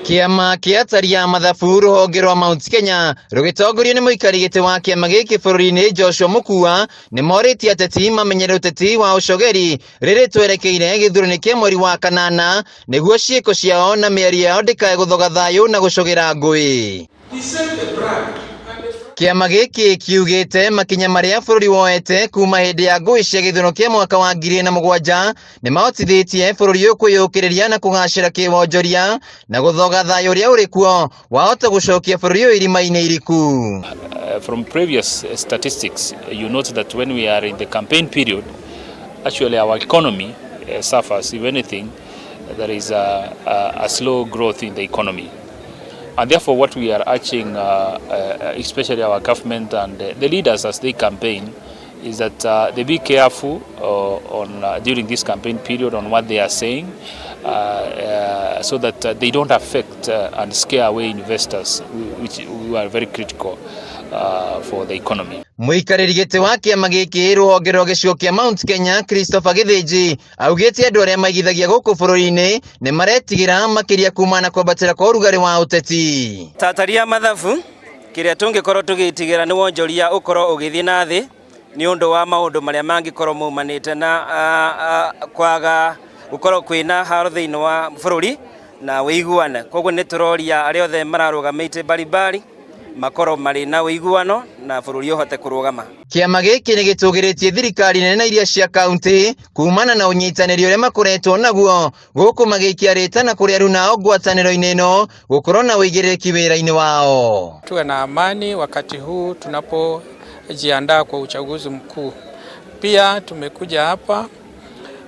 Kĩama kĩa atari a mathabu rũhonge rwa Mount Kenya rũgĩtongorio nĩ mũikari gĩtĩ wa kĩama gĩkĩ bũrũri-inĩ Joshua Mukua nĩ morĩtie ateti mamenyere ũteti wa ũcogeri rĩrĩ twerekeire gĩthurano kĩa mweri wa kanana nĩguo ciĩko ciao na mĩario yao ndĩkae gũthoga thayũ na gũcogera ngũĩ. Kĩama gĩkĩ kiugĩte makinya marĩa bũrũri woete kuma hĩndĩ ya ngũĩ cia gĩthurano kĩa mwaka wa 2007 nĩ mahotithĩtie bũrũri ũyũ kwĩyũkĩrĩria na kũgacĩra kĩwonjoria na gũthoga thayũ ũrĩa ũrĩ kuo wahota gũcokia bũrũri ũyũ irima-inĩ iriku. From previous statistics, you note that when we are in the campaign period, actually our economy suffers. If anything, there is a slow growth in the economy. And therefore, what we are urging, especially our government and the leaders as they campaign, is that they be careful on during this campaign period on what they are saying, so that they don't affect and scare away investors, which who are very critical for the economy. Mũikarĩri gĩtĩ wa kĩama gĩkĩ rũhonge rwa gĩcigo kĩa Mount Kenya Christopher Gĩthĩnji augĩte andũ arĩa maigithagia gũkũ bũrũri-inĩ nĩ maretigĩra makĩria kumana na kwambatĩra kwa ũrugarĩ wa ũteti. Tataria mathabu kĩrĩa tũngĩkorwo tũgĩtigĩra nĩ wonjoria ũkorwo ũgĩthiĩ na thĩ nĩ ũndũ wa maũndũ marĩa mangĩkorwo maumanĩte na kwaga gũkorwo kwĩna haro thĩinĩ wa bũrũri na wĩiguane. Koguo nĩ tũroria arĩa othe mararũgamĩte mbalimbali makorwo marĩ na wĩiguano na bũrũri ũhote kũrũgama. Kĩama gĩkĩ nĩ gĩtũgĩrĩtie thirikari nene na iria cia kaunti kumana na ũnyitanĩri ũrĩa makoretwo naguo gũkũ magĩikia rĩtana kũrĩ arunao ngwatanĩro-inĩ ĩno gũkorwo na ũigĩrĩrĩki wĩra-inĩ wao. Tuwe na amani wakati huu tunapojiandaa kwa uchaguzi mkuu. Pia tumekuja hapa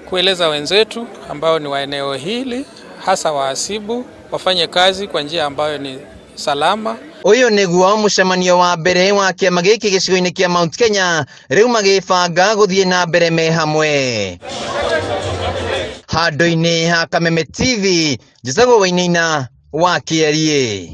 kueleza wenzetu ambao ni wa eneo hili hasa wahasibu wafanye kazi kwa njia ambayo ni salama. Ũyũ nĩguo mũcemanio wa mbere wa kĩama gĩkĩ gĩcigo-inĩ kĩa Mount Kenya rĩu magĩbanga gũthiĩ na mbere me hamwe. Handũ-inĩ ha Kameme TV, njĩtagwo Wainaina wa Kĩeriĩ.